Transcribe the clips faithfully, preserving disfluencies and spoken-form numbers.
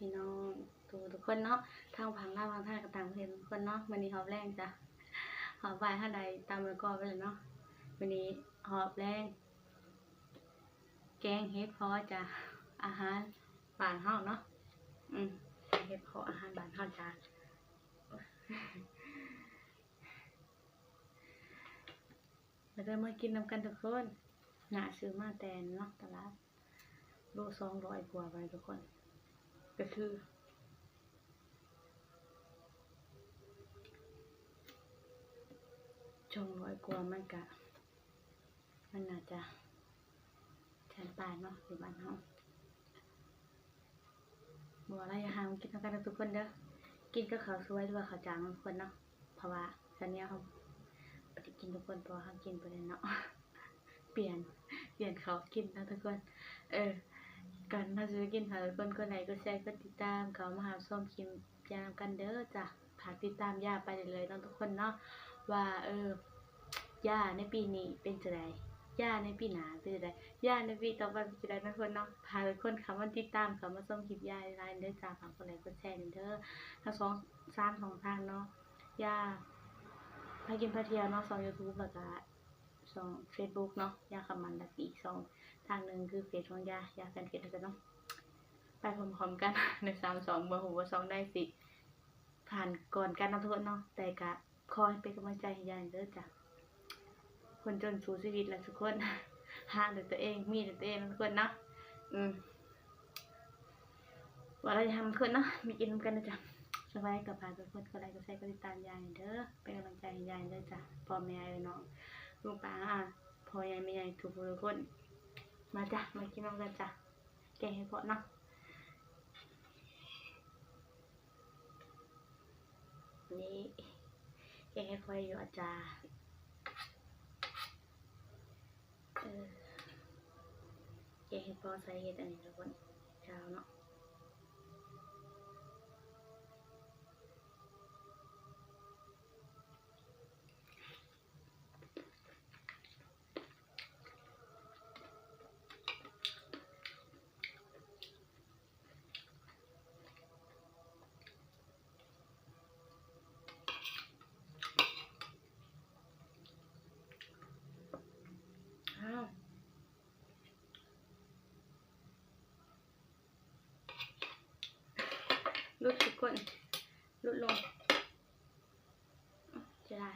พี่น้องทุกทุกคนเนาะ ทั้งฝั่งลาวฝั่งไทยก็ต่างประเทศทุกคนเนาะ มื้อนี้ฮอบแลงจ้ะ ฮอบบ่ายเฮาได้ตำมะละกอไปแล้วเนาะ มื้อนี้ฮอบแลง แกงเห็ดเผาะจ้ะ อาหารบ้านเฮาเนาะ อืม แกงเห็ดเผาะอาหารบ้านเฮาจ้ะ มาเด้อ มากินนำกันทุกคน น้าซื้อมาแต่เนาะ ตลาด โลสองร้อยกว่าไปทุกคน ก็คือ สองร้อยกว่า มันกะ มันน่าจะแสนปลายเนาะ อยู่บ้านเฮา บ่ว่าระยะห่าง กินนำกันเด้อทุกคนเด้อ กินกับข้าวสวยหรือว่าข้าวจางทุกคนเนาะ เพราะว่าข้าวเหนียวเฮาบ่ได้กินทุกคน เพราะว่าเฮากินบ่ได้เนาะ เปลี่ยน เปลี่ยนข้าวกินเนาะทุกคน เออ ก่อนเฮาสิไปกินข้าวทุกคน กดไลค์ กดแชร์ กดติดตาม เข้ามารับชมคลิปย่านำกันเด้อจ้ะ ฝากติดตามย่าไปเรื่อยๆเนาะทุกคนเนาะ ว่า เออ ย่าในปีนี้เป็นจั่งใด ย่าในปีหน้าเป็นจั่งใด ย่าในปีต่อไปเป็นจั่งใดเนาะทุกคนเนาะ ฝากทุกคนเข้ามาติดตาม เข้ามาชมคลิปย่าหลายๆเด้อจ้ะ ฝากกดไลค์ กดแชร์เด้อ ทั้งสอง สามช่องทางเนาะ ย่าพากินพาเที่ยวเนาะ ช่องยูทูบ แล้วก็ช่องเฟซบุ๊กเนาะ ย่าคำมัน แล้วก็อีกช่องทางหนึ่งคือเฟซของย่า ย่าแฟนเพจนะจ๊ะเนาะ ไปพร้อมๆกัน ในสามช่อง บ่ฮู้ว่าช่องใดสิผ่านก่อนกันเนาะทุกคนเนาะ แต่ก็ขอให้เป็นกำลังใจให้ย่าเด้อจ้ะ คนจนสู้ชีวิตแหละทุกคน หาด้วยตัวเอง มีด้วยตัวเองนะทุกคนเนาะ อืม ว่าเราจะทำทุกคนเนาะ มีกินนำกันนะจ๊ะ สบายกับพาทุกคน กดไลค์ กดแชร์ กดติดตามย่าเด้อ เป็นกำลังใจให้ย่าเด้อจ้ะ พ่อแม่เอ้ยน้อง ลุงป้าอา พ่อใหญ่แม่ใหญ่ทุกผู้ทุกคน มาจ้ะ มากินนำกันจ้ะ แกงเห็ดเผาะเนาะ นี่ แกงเห็ดเผาะอยู่อาจารย์ เออ แกงเห็ดเผาะใส่เห็ดอันนี้ทุกคน เจ้าเนาะ อ้าว หลุดทุกคน หลุดลง จะได้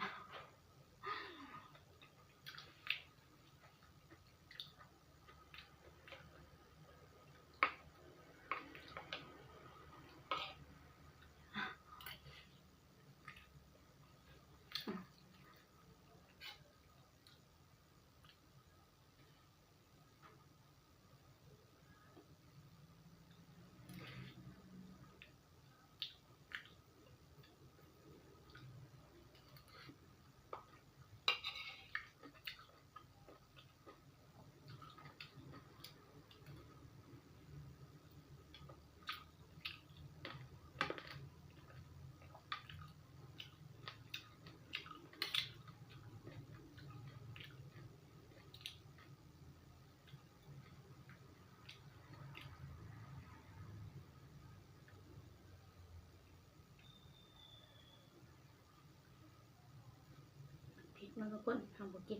เผ็ดเนาะทุกคน เฮาบ่กิน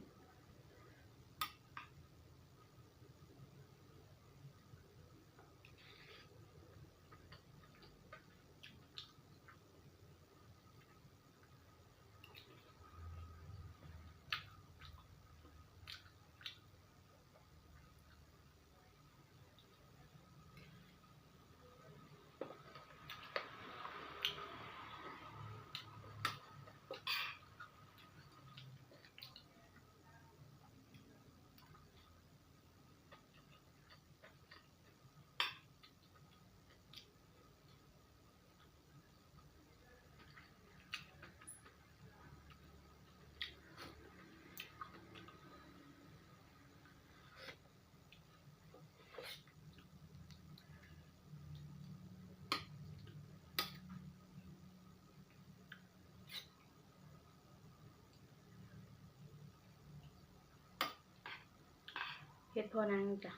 เห็ดเผาะนางจ้ะ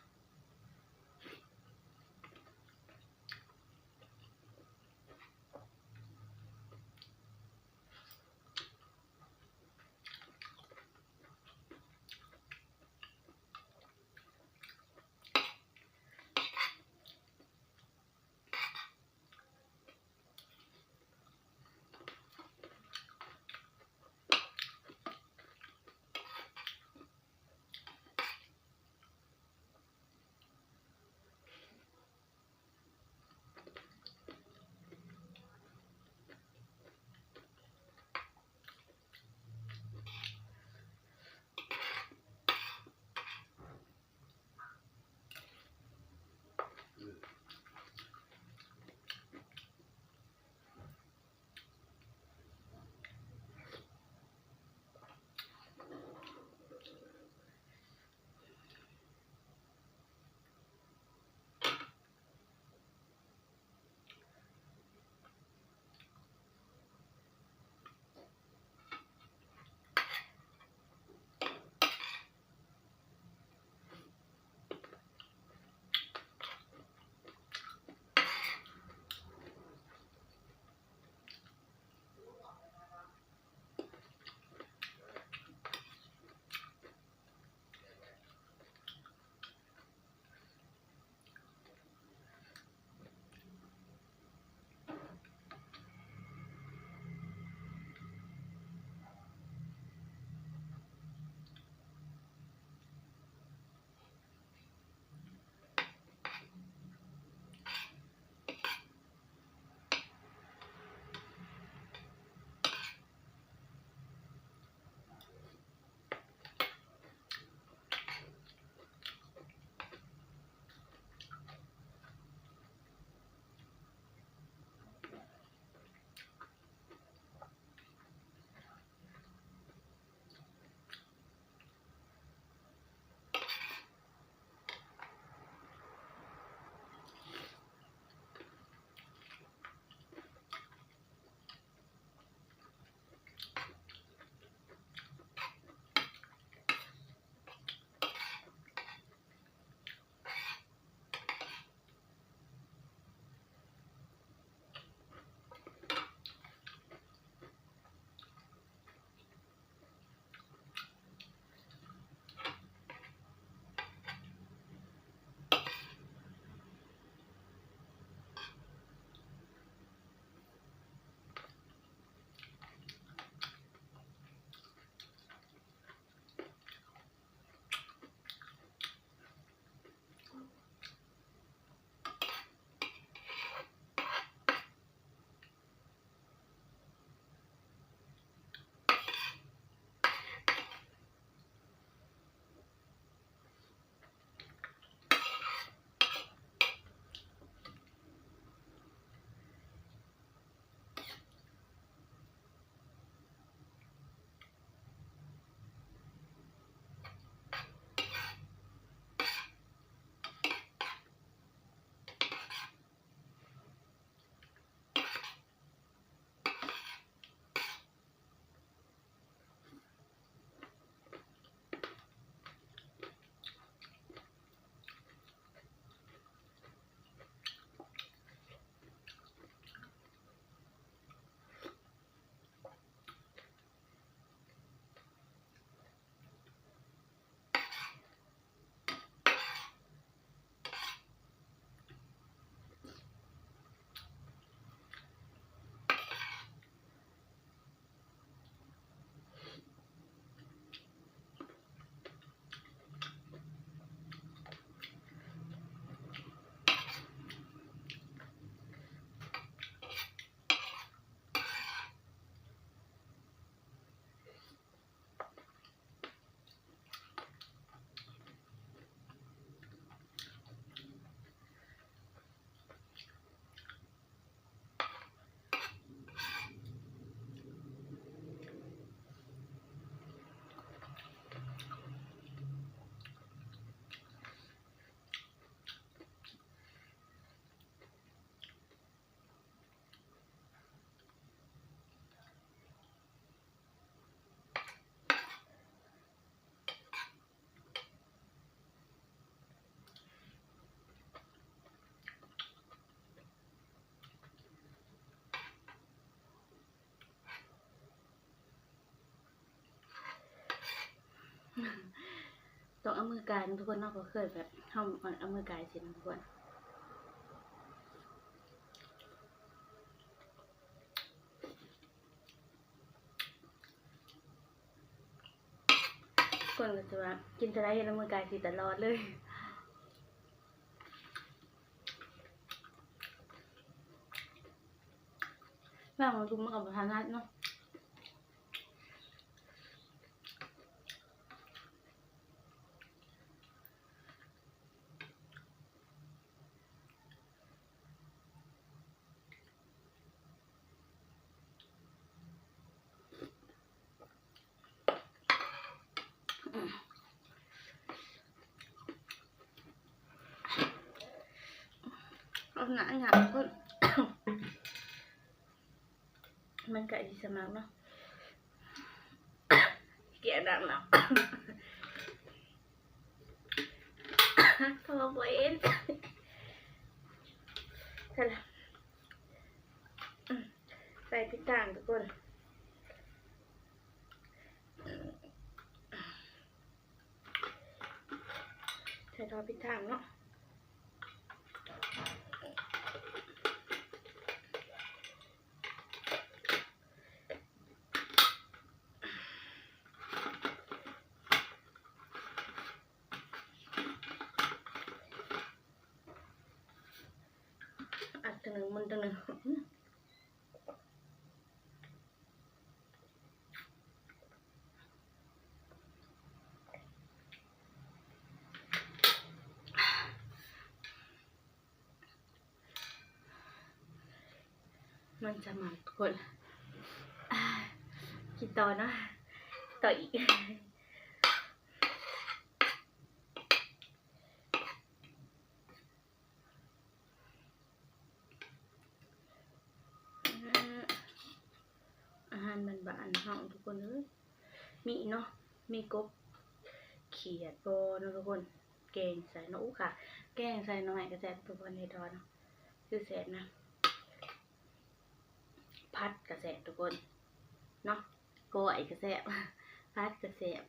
ต้องเอามือกายนะทุกคนเนาะ เพราะเคยแบบ เฮาเอามือกายสินะทุกคน คนก็จะว่ากินเท่าใดเฮ็ดเอามือกายสิตลอดเลย บางคนมันก็บ่ถนัดเนาะ เอาหนาหยาบก่อน มันก็สิสมัครเนาะ เกลียดดังเนาะ พอบ่เอ็น ใส่ละ ใส่ผิดทางทุกคน ใส่ทอดผิดทางเนาะ อัดตัวหนึ่ง มันตัวหนึ่ง มันจะมันทุกคน อ่า กินต่อเนาะ ต่ออีก อาหารบ้านๆ เฮาทุกคนเอ้ย มีเนาะ มีกบเขียดบ่เนาะทุกคน แกงใส่เนาะ อู้ค่ะ แกงใส่หน่อไม้ก็แซ่บทุกคน เฮ็ดดอกเนาะ คือแซ่บนะ ผัดก็แซ่บทุกคน เนาะ ก้อยก็แซ่บ ผัดก็แซ่บ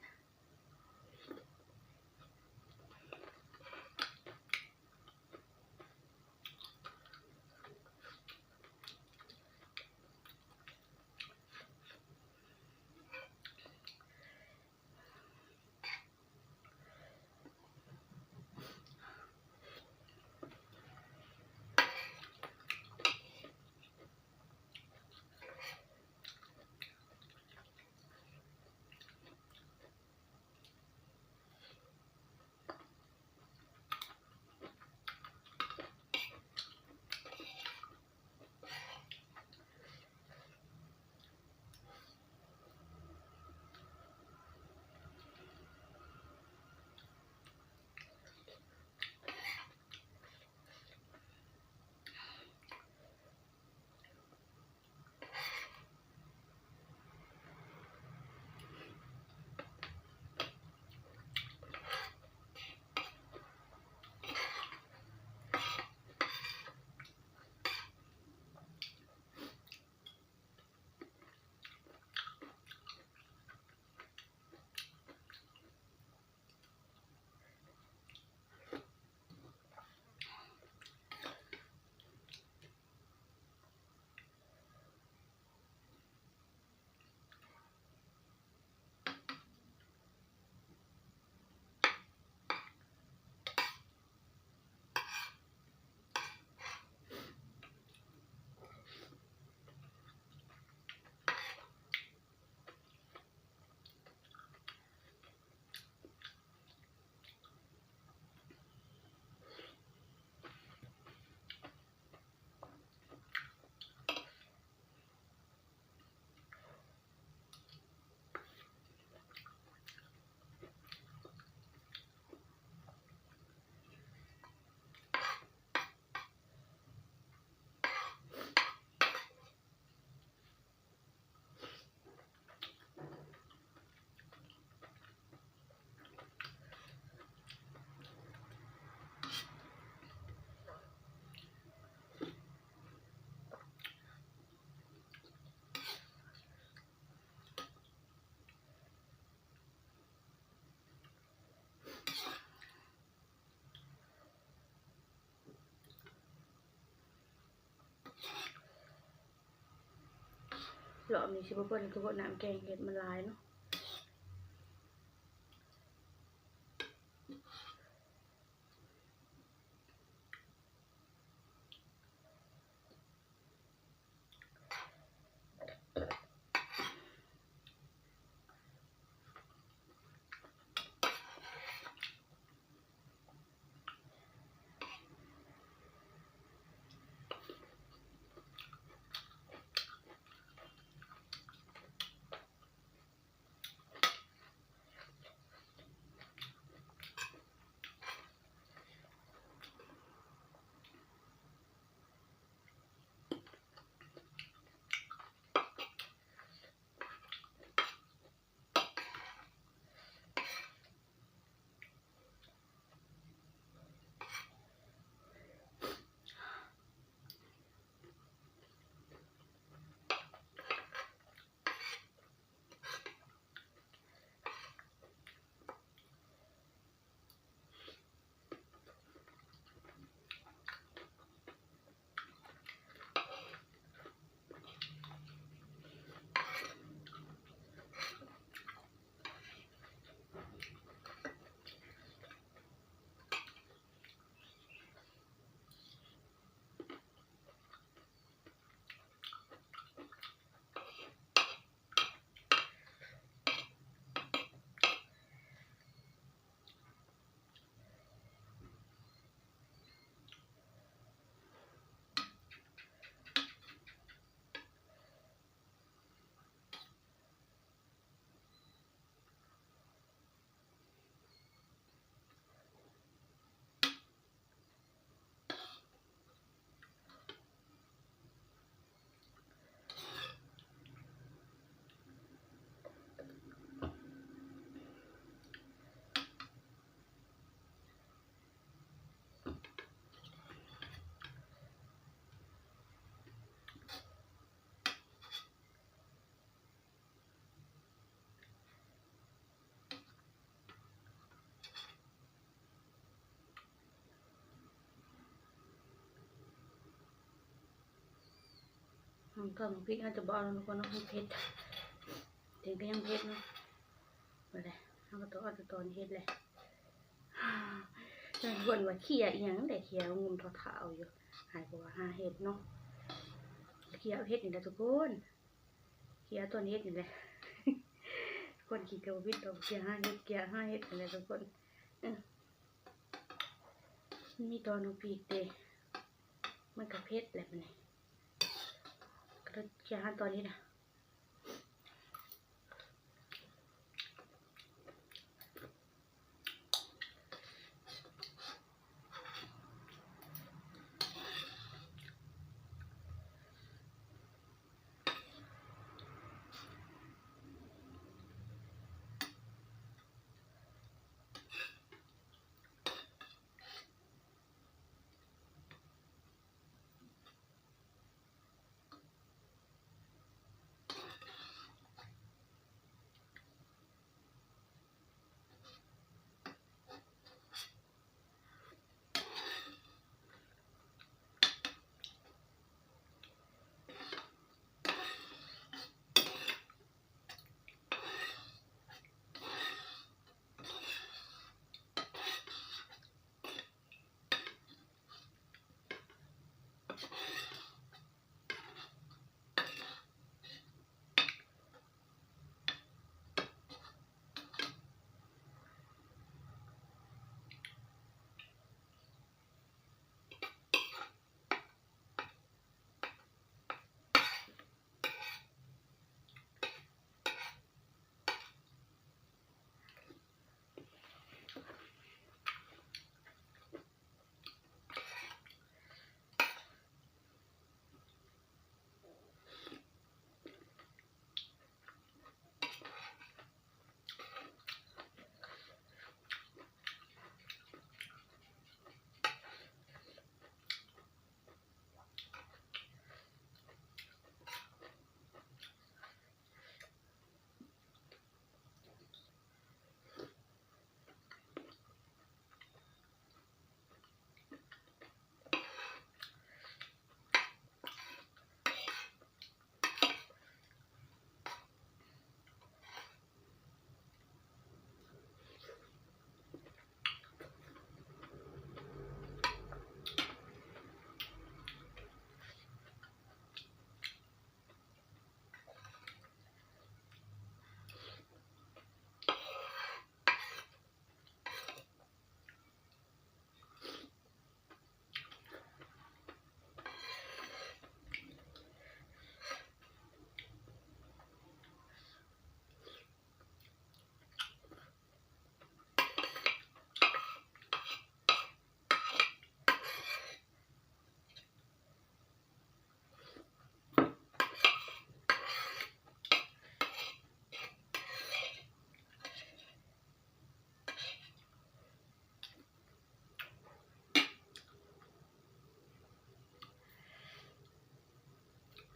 รอบนี้สิบ่เบิ่งทุกคน น้ำแกงเห็ดมันหลายเนาะ อืม เพิ่มพริกอาจจะบ่เอาแล้วทุกคนเนาะ มันเผ็ด แต่ก็ยังเผ็ดเนาะ บ่ได้ เฮาก็ต้องเอาแต่ตอนเฮ็ดเลย เพิ่นว่าเขี่ยอีหยัง แต่เขี่ยงมเฒ่าๆอยู่ หายกว่าหาเฮ็ดเนาะ เขี่ยเอาเฮ็ดนี่แหละทุกคน เขี่ยตอนเฮ็ดนี่แหละ คนขี้เกียจวิดเอา เขี่ยหาเฮ็ด เขี่ยหาเฮ็ดนี่แหละทุกคน เออ มันมีตอนเอาพริกเด้ มันก็เผ็ดแหละบัดนี้ ก็เลยเขี่ยหาตอนนี้นะ อื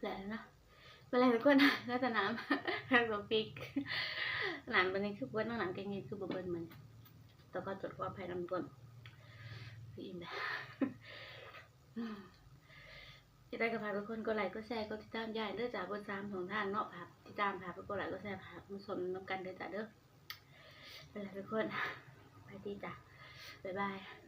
แต่เนาะ เป็นไรทุกคน น่าจะน้ำ น้ำตัวปิก น้ำวันนี้คือเบิดน้องน้ำแกงเย็นคือบ่เบิดเหมือน แต่ก็จดว่าภายน้ำก้นคืออิ่มแล้ว จะได้ก็ฝากทุกคนกดไลค์กดแชร์กดติดตามยายเด้อจ้า เบอร์สามของท่านเนาะ ฝากติดตาม ฝากกดไลค์กดแชร์ ฝากผู้ชมน้ำกันเด้อจ้าเด้อ เป็นไรทุกคน ไปดีจ้ะ บ๊ายบาย